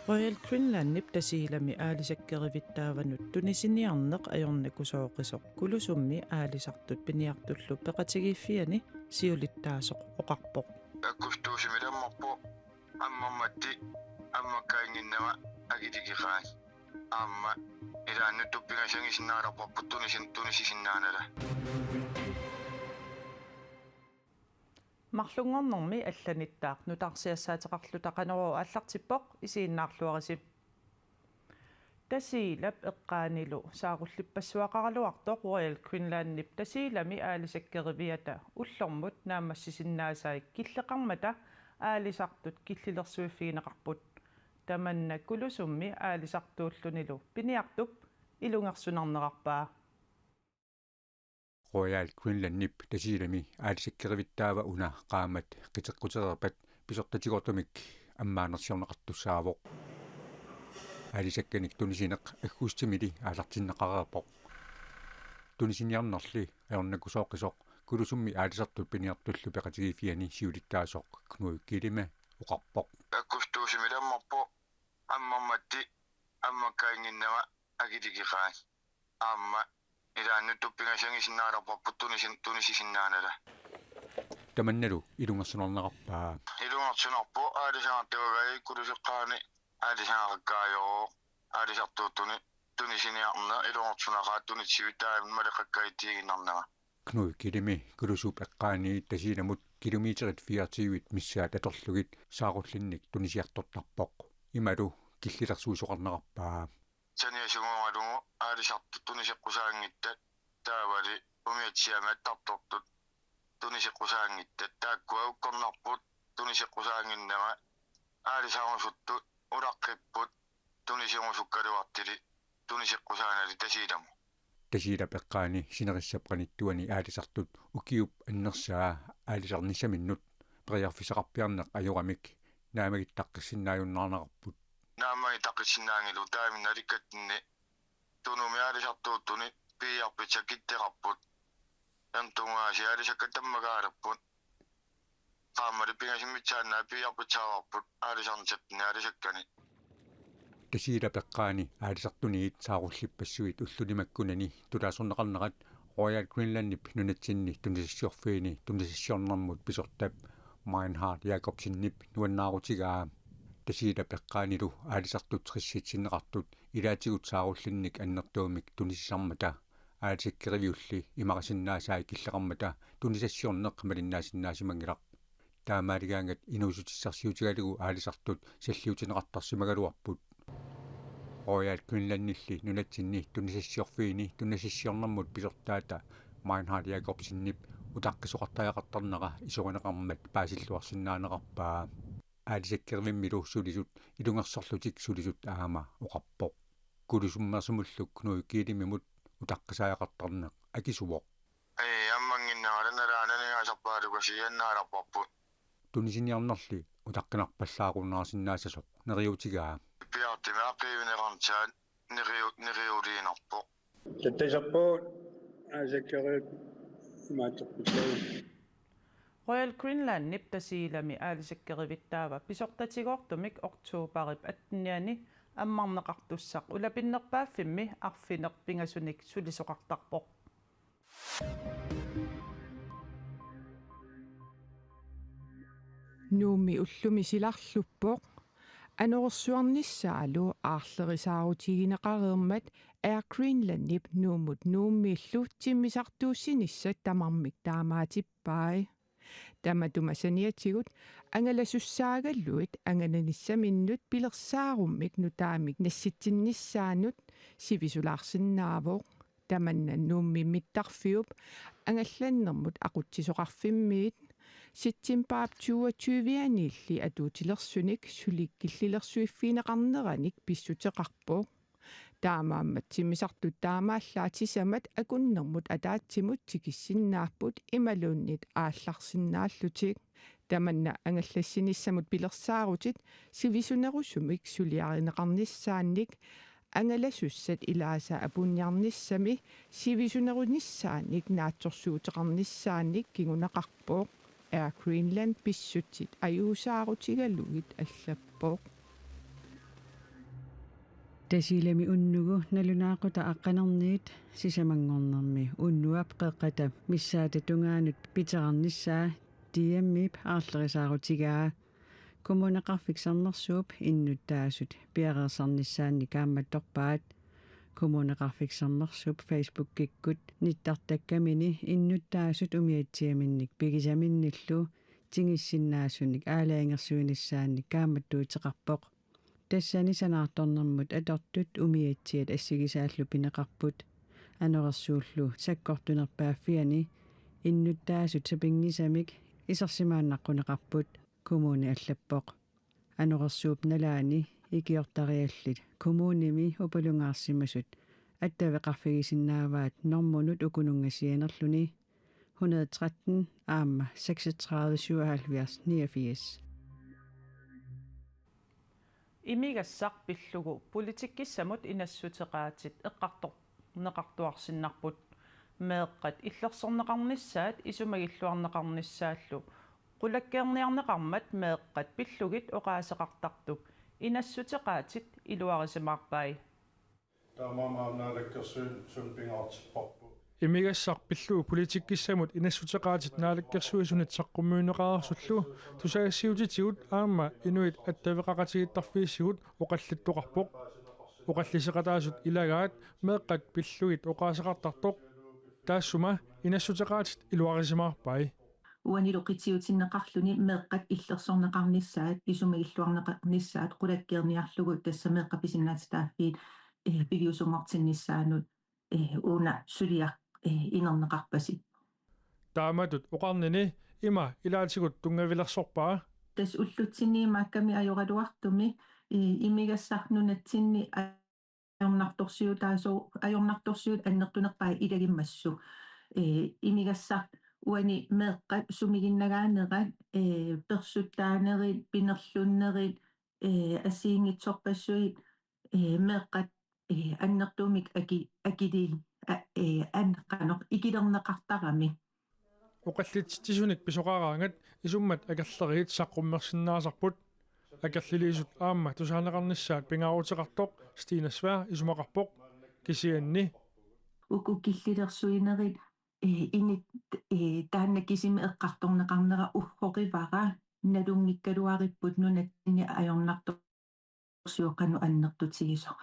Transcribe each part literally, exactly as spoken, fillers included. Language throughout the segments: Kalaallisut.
Royal Greenlandip Tasiilami aalisakkerivittaavanut tunisiniarneq ajornakusooqisoq Kulusummi aalisartut piniartullu peqatigiiffiani siulittaasoq oqarpoq. Akkustuusimilammarpoq ammarmatti ammakkaannginnama akiligeqaat. Aamma ilaannut tuppingasangisinnaararparput tunisin-, tunisisinnaanala. Marlunngornermi allanittaaq nutaarsiassaateqarluta Qanorooq aallartippoq, isiginnaarluarisi. Tasiilap eqqaanilu saarullippassuaqaraluartoq Royal Greenlandip Tasiilami aalisakkeriviata ullormut naammassisinnaasai killeqarmata aalisartut killilersuiffigineqarput. Tamanna Kulusummi aalisartuullunilu piniartup ilungersunarnerarpaa. Royal Greenlandip Tasiilami aalisakkerivittaava una qaammat qiteqqutereerpat pisortatigoortumik ammaanersiorneqartussaavoq. Aalisakkanik tunisineq aggustimili aallartinneqareerpoq. Tunisiniarnerli ajornakusooqisoq Kulusummi aalisartut piniartullu peqatigiiffiani siulittaasoq Knud Kilime oqarpoq. Akkustuusimilammarpoq ammarmatti ammakkaannginnama akiligeqaat. Aamma ilaannut tuppingasangisinnaararparput tunisin-, tunisisinnaanala. Tamannalu ilungersunarnerarpaa. Ilungersunarpoq aalisartuagai Kuluseqqaani aalisaqakkaajoq aalisartuuttuni tunisiniarneq ilungersunaqaaq tunitsivit taama maleqqakkajuttiiginnarnera. Knud Kilimi Kulusup eqqaani Tasiilamut kilometerit fireogtyvit missaat atorlugit saarullinnik tunisiartortarpoq. Imalu killilersuisoqarnerarpaa. Saniatigooralugu aalisartut tuniseqqusaanngitsut taavali umiatsiami attartortut tuniseqqusaanngitsut taakkua ukkornarput tuniseqqusaannginnama aalisarusuttut ulaqqipput tuniserusukkaluartili tuniseqqusaanali Tasiilamut. Tasiilap eqqaani sinerissap qanittuani aalisartut ukiup annersaa aalisarnissaminnut periarfissaqarpiarneq ajoramik naammagittaqqissinnaajunnaarnerarput. Naammagittaqqissinnaanngilagut taamani nalikkatsinni Tunumi aalisartuuttuni piiarpitsakitteqarput. Antungaasi aalisakkat tammagaalerput. Qaammali pingasimmitsaannaat piiarpitsaavarput aalisarnissatsinni aalisakkani. Tasiilap eqqaani aalisartuniit saarullippassuit ulluni makkunani tulaasorneqarnerat Royal Greenlandip nunatsinni tunisassiorfiini tunisassiornermut pisortap Meinhard Jakobsenip nuannaarutigaa. Tasiilap eqqaanilu aalisartut tressit sinneqartut ilaatigut saarullinnik annertuumik tunisisarmata aalisakkeriviulli imarisinnaasai killeqarmata tunisassiorneq malinnaasinnaasimanngilaq. Taamaaligaangat inuussutissarsiutigalugu aalisartut salliutineqartarsimagaluarput. Royal Greenlandilli nunatsinni tunisassiorfiini tunisassiornermut pisortaata Meinhard Jakobsenip utaqqisoqartariaqartarnera isorineqarmat paasilluarsinnaanerarpaa. Aalisakkerivimmillu sulisut ilungersorlutik sulisut aamma oqarpoq. Kulusummeersumullu Knud Kilimimut utaqqisariaqartarneq akisuvoq. Ee, ammannginnama nalaanani aasarpaalukasiannaalerparput. Tunisiniarnerli utaqqinarpallaarunnaarsinnaassasoq neriuutigaa. Piartimi aqiivineqarnitsaat neriu-, neriuliinerpoq. Tatasarpoq aalisakkeriviup imaattorpitsagut. Royal Greenlandip Tasiilami aalisakkerivittaava pisortatigoortumik oktobarip atteniani ammarneqartussaq ulapinnerpaaffimmi arfineq-pingasunik sulisoqartarpoq. Nuummi ullumi silarluppoq. Anorersuarnissaalu aarlerisaarutigineqareermat Air Greenlandip Nuummut Nuummiillu timmisartuussinissat tamarmik taamaatippai. Tamatuma saniatigut angalasussaagaluit angalanissaminnut pilersaarummik nutaamik nassitsinnissaannut sivisulaarsinnaavoq. Tamanna Nuummi mittarfiup angallannermut aqutsisoqarfimmiit septembarip toogtyve-aniilli atuutilersunik suli killilersuiffigineqarneranik pissuteqarpoq. Taamaammat timmisartut taamaallaat sisamat akunnermut ataatsimut tikissinnaapput imaluunniit aallarsinnaallutik. Tamanna angallassinissamut pilersaarutit sivisunerusumik suliarineqarnissaannik, angalasussat ilaasa apuunniarnissami sivisunerunissaannik naatsorsuuteqarnissaannik kinguneqarpoq, Air Greenland pissutsit ajuusaarutigalugit allappoq. Tasiilami unnugu nalunaaqutaq aqqanerniit sisamanngornermi unnuap qeqqata missaata tungaanut piterarnissaa D M-ip aarlerisaarutigaa. Kommuneqarfik Sermersuup innuttaasut piareersarnissaannik kaammattorpaat. Kommuneqarfik Sermersuup Facebookikkut nittartakkamini innuttaasut umiatsiaminnik pigisaminnillu tigussinnaasunik aalajangersuinissaannik kaammattuuteqarpoq. Tassani sanaartornermut atortut umiatsiat assigisaallu pineqarput. Anorersuullu sakkortunerpaaffiani innuttaasut sapinngisamik isersimaannaqquneqarput, kommuni allappoq. Anorersuup nalaani ikiortariallit kommunimi upalungaarsimasut attaveqarfigisinnaavaat normunut ukununnga sianerluni hundrede tretten aamma seksogtredive syvoghalvfjerds niogfirs. Imigassaq pillugu politikkissamut inassuteqaatit eqqartorneqartuarsinnarput. Meeqqat illersorneqarnissaat isumagilluarneqarnissaallu qulakkeerniarneqarmat meeqqat pillugit oqaaseqartartut inassuteqaatit iluarisimaarpai. Taamaammat aamma Naalakkersuisut pingaartipparput. Imigassaq pillugu politikkissamut inassuteqaatit Naalakkersuisunit saqqummiunneqareersullu tusagassiuutitigut aamma inuit attaveqaqatigiittarfiisigut oqallittoqarpoq. Oqalliseqataasut ilagaat meeqqat pillugit oqaaseqartartoq. Taassuma inassuteqaatit iluarisimaarpai. Uanilu qitiutinneqarluni meeqqat illersorneqarnissaat, isumagilluarneqarnissaat, qulakkeerniarlugu tassa meeqqat pisinnaatitaaffiit, eh, piviusunngortinnissaannut, eh, una suliaq, eh, inerneqarpasi. Taamatut oqarnini ima ilaatigut tunngavilersorpaa. Tassa ullutsinni imaakkami ajoraluartumik, eh, imigassaq nunatsinni ajornartorsiutaasoq, ajornartorsiut annertunerpaat ilagimmassuk. Eh, imigassaq uani meeqqat sumiginnagaanerat, eh, persuttaanerit, pinerlunnerit, eh, assigiinngitsorpassuit, eh, meeqqat, eh, annertuumik aki-, akili-, a-, eh, an-, qanoq ikilerneqartarami. Oqallitsitsisunik pisoqaraangat isummat akerleriit saqqummersinnaasarput. Akerliliisut aamma tusaaneqarnissaat pingaaruteqartoq Stine Sværd isumaqarpoq. Kisianni uku killilersuinerit, eh, init, eh, taanna kisimi eqqartorneqarnera uggorivara nalunngikkaluaripput nunatsinni ajornartor- -siut qanoq annertutigisoq.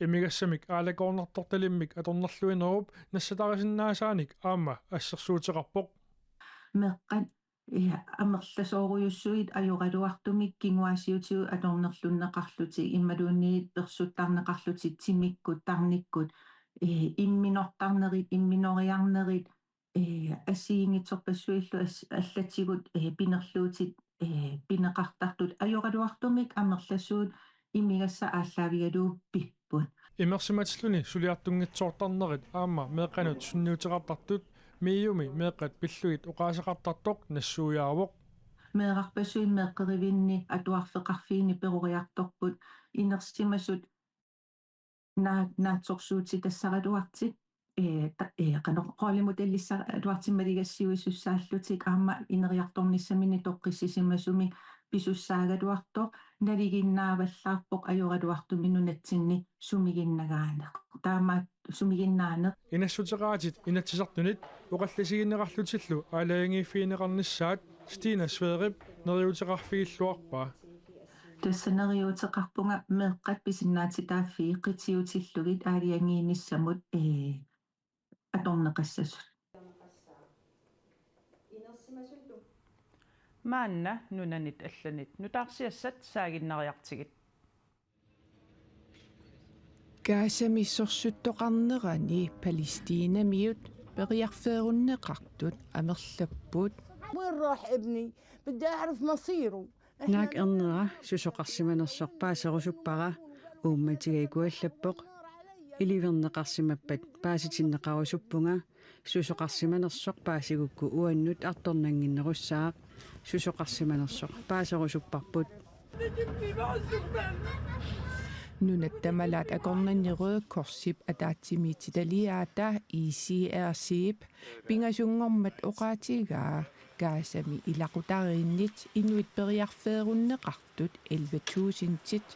Imigassamik aalakoornartortalimmik atornerluinerup nassatarisinnaasaanik aamma assersuuteqarpoq. Meeqqat, eh, amerlasoorujussuit ajoraluartumik kinguaassiuutigut atornerlunneqarlutik imaluunniit persuttarneqarlutik timikkut tarnikkut, eh, imminortarnerit, imminoriarnerit, eh, assigiinngitsorpassuillu as-, allatigut, eh, pinerluutit, eh, pineqartartut ajoraluartumik amerlasuut imigassaq aallaavigalugu pipput. Imersimatilluni suliartunngitsoortarnerit aamma meeqqanut sunniuteqartartut MIO-mi meeqqat pillugit oqaaseqartartoq nassuiaavoq. Meerarpassuit meeqqerivinni atuarfeqarfiini peroriartorput inersimasut naa-, naatsorsuutitassaraluartut, eh, ta-, eh, qanoq rollemodellissaraluartut maligassiuisussaallutik aamma ineriartornissaminnik toqqissisimasumik pisussaagaluartoq nalinginnaavallaarpoq ajoraluartumik nunatsinni sumiginnagaaneq. Taamaat sumiginnaaneq. Inassuteqaatit Inatsisartunit oqallisigineqarlutillu aalajangiiffigineqarnissaat Stine Sværdip neriuuteqarfigilluarpaa. Tassa neriuuteqarpunga meeqqat pisinnaatitaaffii qitiutillugit aalajangiinissamut, eh, atorneqassasut. Maanna nunanit allanit nutaarsiassat saaginnariartigit. Gazami sorsuttoqarnerani Palæstinamiut periarfeerunneqartut amerlapput. وين راح ابني؟ بدي أعرف مصيره. Naak ernera susoqarsimanersoq paaserusuppara, uummatiga iku allappoq. Iliverneqarsimappat paasitinneqarusuppunga, susoqarsimanersoq paasigukku uannut artornannginnerussaaq, susoqarsimanersoq paaserusupparput. Nunatta malaat akornanni Røde Korsip ataatsimiititaliaata I C R C-p pingasunngormat oqaatigaa Gazami ilaqutariinnit inuit periarfeerunneqartut elleve tusindit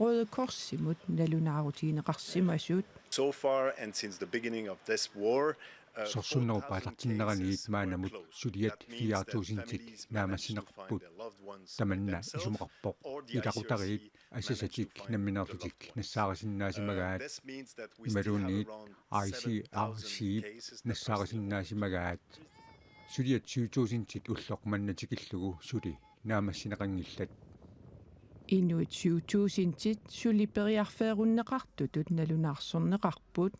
Røde Korsimut nalunaarutigineqarsimasut. So far and since the beginning of this war, uh, sorsunnerup aallartinneraniit maannamut suliat fire tusindit naammassineqarput. Tamanna isumaqarpoq ilaqutariit assasatik nammineerlutik nassaarisinnaasimagaat imaluunniit I C R C-p nassaarisinnaasimagaat. Suliat syv tusindit ulloq manna tikillugu suli naammassineqanngillat. Inuit syv tusindit suli periarfeerunneqartutut nalunaarsorneqarput.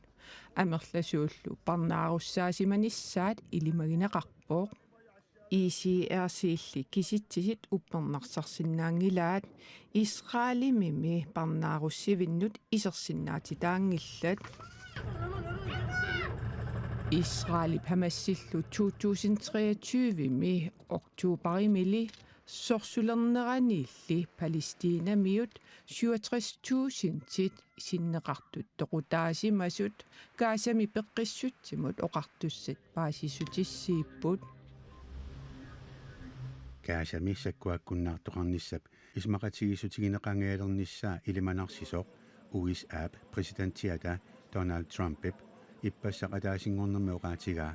Amerlasuullu parnaarussaasimanissaat ilimagineqarpoq. I C R C-lli kisitsisit uppernarsarsinnaanngilaat Israelimimi parnaarussivinnut isersinnaatitaanngillat. Israelip Hamasillu to tusind treogtyve-mi oktoberimili sorsulerneraniilli Palæstinamiut syvogtres tusindit sinneqartut toqutaasimasut Gazami peqqissutsimut oqartussat paasissutissiipput. Gazami sakkuakkunnaartoqarnissap isumaqatigiissutigineqangaalernissaa ilimanarsisoq U S A-p præsidentiata Donald Trumpip ippassaq ataasinngornermi oqaatigaa.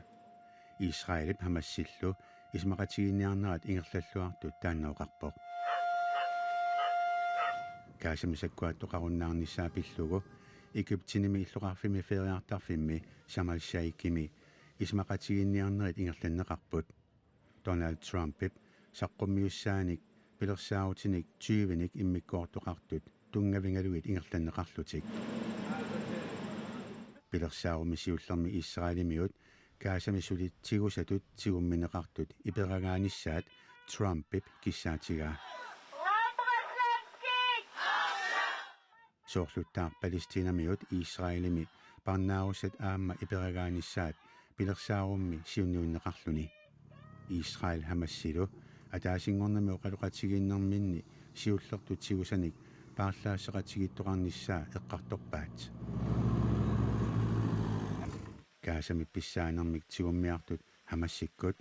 Israelip Hamasillu isumaqatigiinniarnerat ingerlalluartut taanna oqarpoq. Gazami sakkuattoqarunnaarnissaa pillugu Egyptenimi illoqarfimmi feriartarfimmi Sharm el-Sheikhimi isumaqatigiinniarnerit ingerlanneqarput. Donald Trumpip saqqummiussaanik pilersaarutinik tyvenik immikkoortoqartut tunngavigalugit ingerlanneqarlutik. Pilersaarummi siullermi Israelimiut Gazami sulit tigusatut tigummineqartut iperagaanissaat Trumpip kissaatigaa. Soorluttaaq Palæstinamiut Israelimi parnaarussat aamma iperagaanissaat pilersaarummi siunniunneqarluni. Israel Hamasilu ataasinngornermi oqaloqatigiinnerminni siullertut tigusanik paarlaassaqatigiittoqarnissaa eqqartorpaat. Gazami pissaanermik tigummiartut Hamasikkut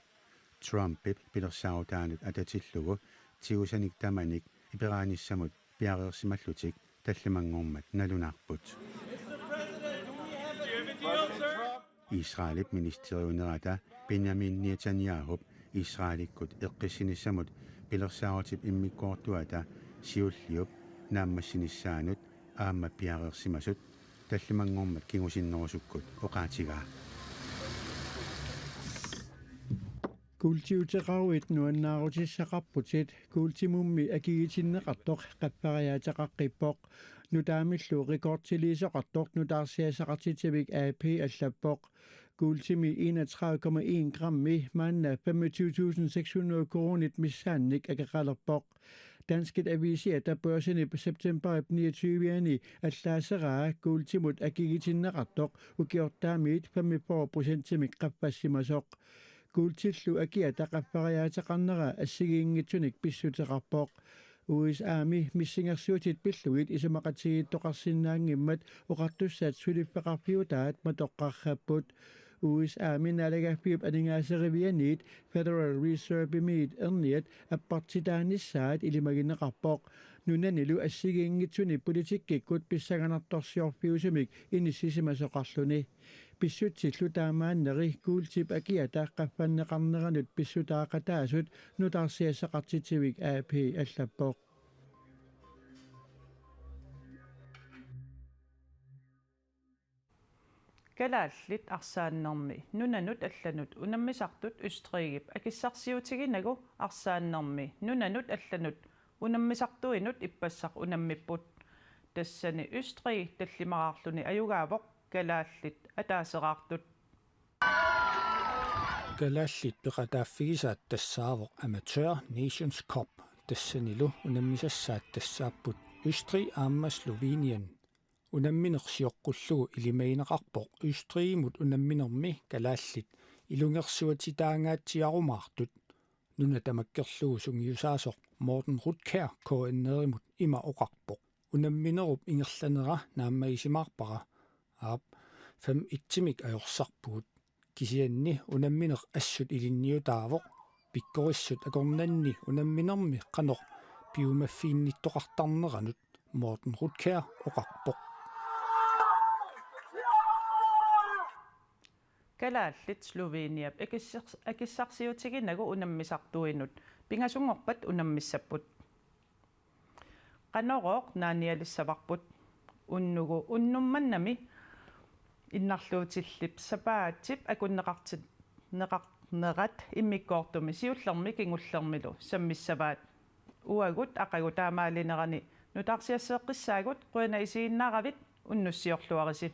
Trumpip pilersaarutaanut atatillugu tigusanik tamanik iperagaanissamut piareersimallutik tallimanngormat nalunaarput. Israelip ministeriunerata Benjamin Netanyahup Israelikkut eqqissinissamut pilersaarutip immikkoortuata siulliup naammassinissaanut aamma piareersimasut tallimanngormat kingusinnerusukkut oqaatigaa. Kuultiuteqaruit nuannaarutissaqarputit, kuultimummi akigitinneqartoq qaffariaateqaqqippoq. Nutaamillu rekordiliisoqartoq nutaarsiassaqartitsivik A P allappoq. Kuultimi enogtredive komma en grammi maanna femogtyve tusind seks hundrede koruunit missaannik akeqalerpoq. Danskit aviisiata Børsenip septemberip niogtyve-ani allaaseraa kuultimut akigitinneqartoq ukiortaamiit femogfyrre procentimik qaffassimasoq. Kuultillu akiata qaffariaateqarnera assigiinngitsunik pissuteqarpoq. U S A-mi missingersuutit pillugit isumaqatigiittoqarsinnaanngimmat oqartussat suliffeqarfiutaat matoqqarrapput. U S A-mi naalagaaffiup aningaaserivianiit Federal Reserve-imiit erniat appartitaanissaat ilimagineqarpoq. Nunanilu assigiinngitsuni politikkikkut pissanganartorsiorfiusumik inissisimasoqarluni. Pissutsillu taamaanneri kuultip akiata qaffanneqarneranut pissutaaqataasut nutaarsiassaqartitsivik A P allappoq. Kalaallit arsaannermi nunanut allanut unammisartut Østrigip akissarsiutiginagu arsaannermi nunanut allanut unammisartuinut ippassaq unammipput. Tassani Østrig tallimaraarluni ajugaavoq kalaallit ataaseraartut. Kalaallit peqataaffigisaat tassaavoq Amateur Nations Cup, tassanilu unammisassaat tassaapput Østrig aamma Slovenien. Unammineq sioqqullugu ilimagineqarpoq Østrigimut unamminermi kalaallit ilungersuatitaangaatsiarumaartut. Nuna tamakkerlugu sungiusaasoq Morten Rutkjær K N R-imut ima oqarpoq: unamminerup ingerlanera naammagisimaarpara. Aap, fem ettimik ajorsarpugut. Kisianni unammineq assut ilinniutaavoq, pikkorissut akornanni unamminermi qanoq piumaffiginnittoqartarneranut, Morten Rutger oqarpoq. Kalaallit Sloveniap akissars-, akissarsiutiginagu unammisartuinut pingasunngorpat unammissapput. Qanorooq naanialissavarput? Unnugu unnuk manna innarluutillip sapaatip akunneqarti-, neqarnerat immikkoortumi siullermi kingullermilu sammissavaat. Uagut aqagu taamaalinerani nutaarsiasseeqqissaagut, qujanaq isiginnaaravit, unnussiorluarisi.